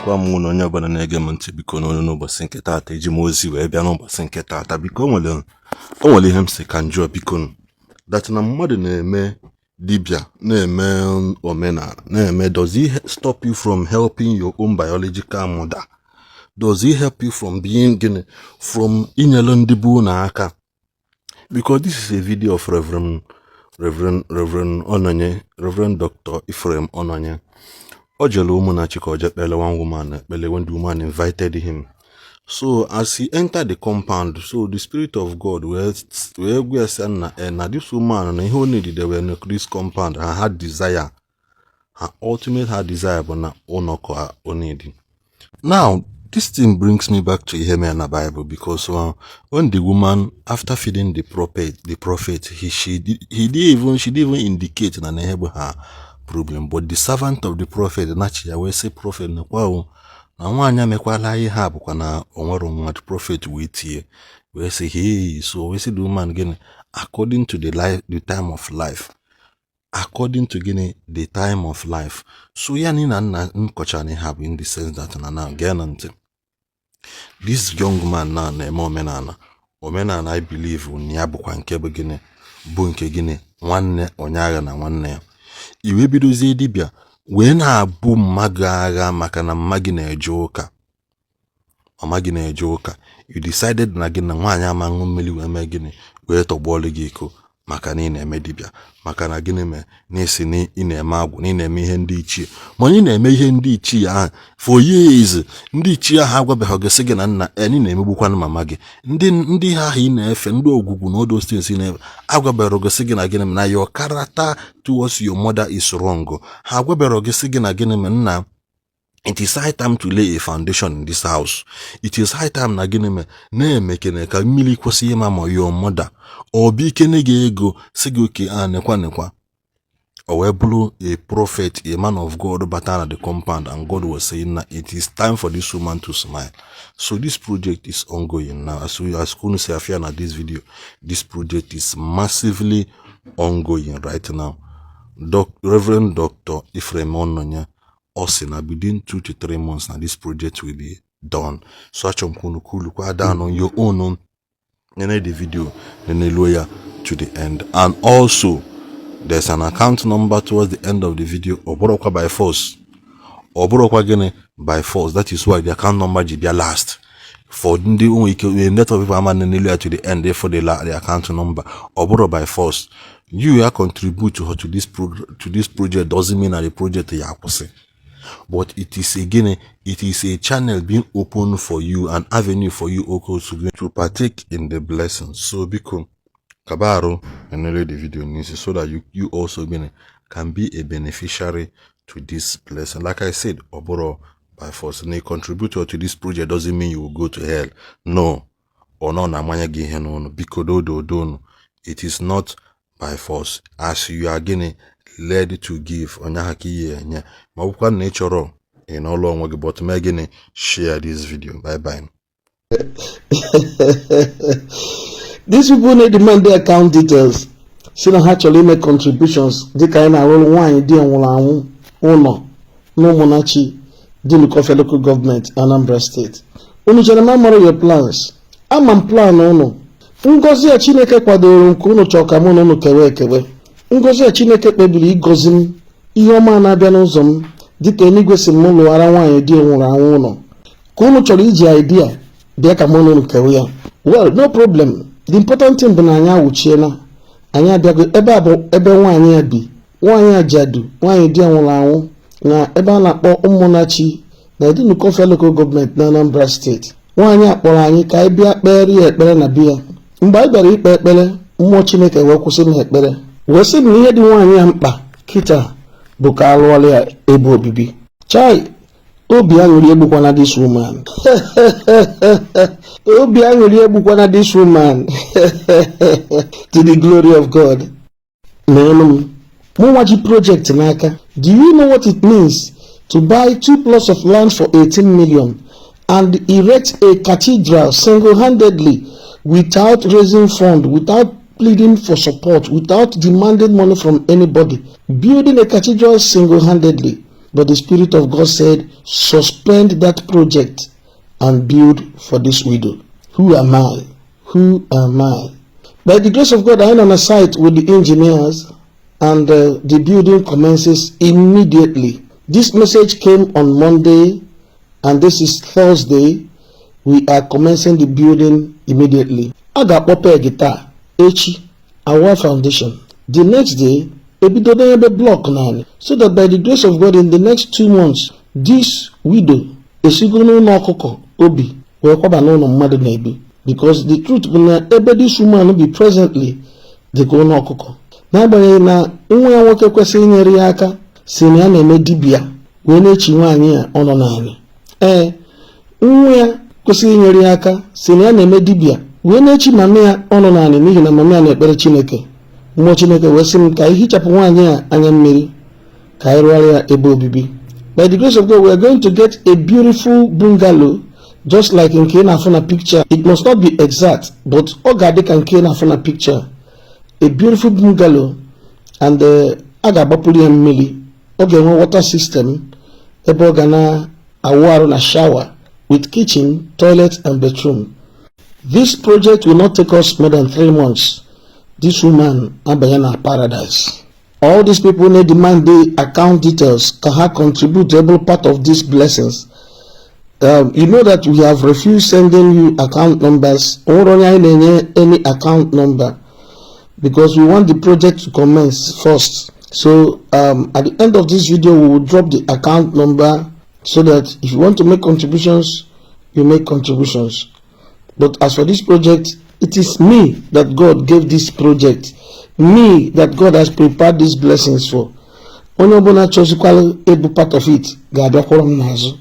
Ekenekwa m unu, onye ọbụla na-ege m ntị, biko, n'onu n'ụbọchị nke taata. Eji m ozi wee bịa n'ụbọchị nke taata. Biko, o nwere ihe m si ka njụọ, biko, that na mmadụ na-eme dibịa, na-eme omenala, na-eme, does it stop you from helping your own biological mother? Does it help you from being gịnị, from inyere ndị bụ unu aka? Because this is a video of Reverend Ononye, Reverend Dr. Ephraim Ononye. O jere Ụmụnachi ka o jee kpere one woman ekpere when the woman invited him. So as he entered the compound, so the spirit of God wee gwa ya sị na na this woman, na ihe o needed were na this compound, her heart desire, her ultimate heart desire bụ na ụlọ ka o need. Now, this thing brings me back to ihe mere na Bible, because when the woman, after feeding the prophet, he she did, he didn't even she didn't even indicate na ihe bụ her problem, but the servant of the prophet nachi ya wee sị prophet, nekwa o, na nwaanyị emekwala ihe a, bụkwa na o nwere nwa. The prophet wee tie wee sị, "Hey." So wee sị the woman gịnị? According to the life, the time of life, according to gịnị, the time of life. So ya na nna nkọcha na ihe a bụ in the sense that na gee na ntị, this young man na na-eme omenala. Omenala, I believe na ya bụkwa nke bụ gịnị, bụ nke gịnị, nwanne onye agha na nwanne ya. Iwe bidozie dibịa wee na-abụ mma gị agha maka na mma gị na-eje ụka, mama gị na-eje ụka. You decided na gị na nwaanyị ama ṅụ mmiri wee mee gịnị, wee tọgbọọlụ gị iko, maka na ị na-eme dibịa, maka na gịnị mee na isi na ị na-eme agwụ, na ị na-eme ihe ndị ichie. Ma ị na-eme ihe ndị ichie ahụ for years, ndị ichie ahụ agwabeghị gị sị gị na nna ị na-emegbukwanụ mama gị. Ndị ahụ ị na-efe, ndị ogwugwu na odo steeti ị na-efe, agwabeghị gị sị gị na gịnị na your character towards your mother is wrong. Ha agwabeghị gị sị gị na gịnị mee, nna, it is high time to lay a foundation in this house. It is high time na gịnị mee na-emekene ka mmiri kwesị ịma ma your mother ọ bụ ikene gị ego si gị oke a nekwa nekwa. O wee bụrụ a prophet, a man of God, bata na the compound, and God was saying na it is time for this woman to smile. So this project is ongoing now. As unu si afia na this video, this project is massively ongoing right now. Reverend Dr. Ephraim Ononya ọ sị na within 2 to 3 months na this project will be done. So achọrọ m ka unu kulukwa down on your own, nene the video, neneluo ya to the end. And also there's an account number towards the end of the video. Ọ bụrụkwa by force, ọ bụrụkwa gịnị, by force. That is why the account number ji bịa last, for ndị nwere ike, a lot of people ama nenelu ya to the end for the account number. Ọ bụrụ by force you ya contribute to this project doesn't mean na the project ya akwụsị, but it is again, it is a channel being open for you, an avenue for you also to partake in the blessing. So biko, kabarụ enele the video n'isi so that you also gịnị, can be a beneficiary to this blessing. Like I said, ọ bụrụ by force na contributor to this project doesn't mean you will go to hell. No, ọ nọ na-amanye gị ihe n'ụlọ. Biko, dododonu, it is not by force. As you are gịnị, led to give, onye ahụ ka ihe enye, ma ọ bụkwa na ị chọrọ ị n'ọlụ onwe gị, but mee gịnị, share this video. Bye bye. These people na-demand their account details, si na ha chọrọ ime contributions dịka anyị na-arụrụ nwaanyị di ya nwụrụ anwụ ụlọ n'Ụmụnachi dị Dunukofia Local Government, Anambra State. Unu chere m amara your plans? Ama m plan unu. Ngọzi a Chineke kwadoro nke unu chọrọ ka mụ na unu kewe ekewe. Ngọzi a Chineke kpebiri ịgọzi m, ihe ọma na-abịa n'ụzọ m, dịka eluigwe si m lụghara nwaanyị di nwụrụ anwụ ụlọ, ka unu chọrọ iji idea bịa ka mụ na unu kewe ya. Well, no problem. The important thing bụ na anyị awụchiela, anyị abịago. Ebe a bụ ebe nwaanyị a bi, nwaanyị ajadu, nwaanyị di ya nwụrụ anwụ, na ebe a na-akpọ Ụmụnachi na Dunukofia Local Government na Anambra State. Nwaanyị a kpọrọ anyị ka anyị bịa kpere ya ekpere na biya. Mgbe anyị bịara ikpe ekpere, mmụọ Chineke wee kwụsị m ekpere, wee sị m na ihe dị nwaanyị a mkpa kịta bụ ka a lụọla ya ebe obibi. Chai, obi aṅụrị egbukwana this woman, obi aṅụrị egbukwana this woman. To the glory of God. N'elu m, mụnwa ji project n'aka. Do you know what it means to buy two plots of land for 18 million and erect a cathedral single-handedly, without raising fund, without pleading for support, without demanding money from anybody, building a cathedral single-handedly? But the Spirit of God said, "Suspend that project and build for this widow." Who am I? Who am I? By the grace of God, I am on a site with the engineers and the building commences immediately. This message came on Monday and this is Thursday. We are commencing the building immediately. A ga-akpọ peg taa, echi, our foundation. The next day, ebido ebe block naanị so that by the grace of God, in the next 2 months, this widow esigo n'ụlọ ọkụkọ obi wee kwaba n'ụlọ mmadụ na-ebi, because the truth bụ na ebe this woman bi presently dị ka ụlọ ọkụkọ, n'agbanyeghị na nwa ya nwoke kwesịrị inyere ya aka si na ya na-eme dibịa wee na-echi nwaanyị a ọ nọ naanị. Ee, nwa ya kwesịrị inyere ya aka si na ya na-eme dibịa wee na-echi mama ya ọ nọ naanị, n'ihi na mama ya na-ekpere Chineke. Mmụọ Chineke wee sị m ka anyị hichapụ nwaanyị a anya mmiri, ka anyị rụọrọ ya ebe obibi. By the grace of God, we are going to get a beautiful bungalow just like nke ị na-afụ na picture. It must not be exact, but ọ ga-adị ka nke ị na-afụ na picture, a beautiful bungalow, and a ga-agbapụrụ ya mmiri. Ọ ga-enwe water system ebe ọ ga na-awụ arụ na shower, with kitchen, toilet and bathroom. This project will not take us more than 3 months. This woman abanye na paradise. All these people na demand the account details ka ha contribute every part of these blessings. You know that we have refused sending you account numbers. Onwere onye anyị na-enye any account number, because we want the project to commence first. So at the end of this video, we will drop the account number so that if you want to make contributions, you make contributions. But as for this project, it is me that God gave this project, me that God has prepared these blessings for. Onye ọbụla chọzikwala ịbụ part of it ga-abịakwara m n'azụ.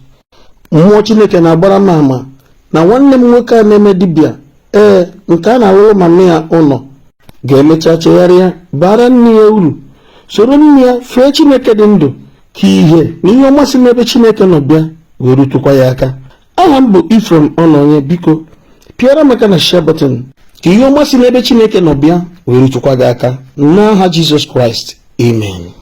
Mmụọ Chineke na-agbara m ama na nwanne m nwoke a na-eme dibịa, ee, nke a na-alụrụ mama ya ụlọ, ga-emecha chegharịa, bara nne ya uru, soro nne ya fee Chineke dị ndụ, ka ihe na ihe ọma si n'ebe Chineke nọ bịa wee rutụkwa ya aka. Aha m bụ Ifrem Ọnọnye. Biko pịara m aka na share button ka ihe ọma si n'ebe Chineke nọ bịa wee rutụkwa gị aka, n'aha Jizọs Kraịst, amen.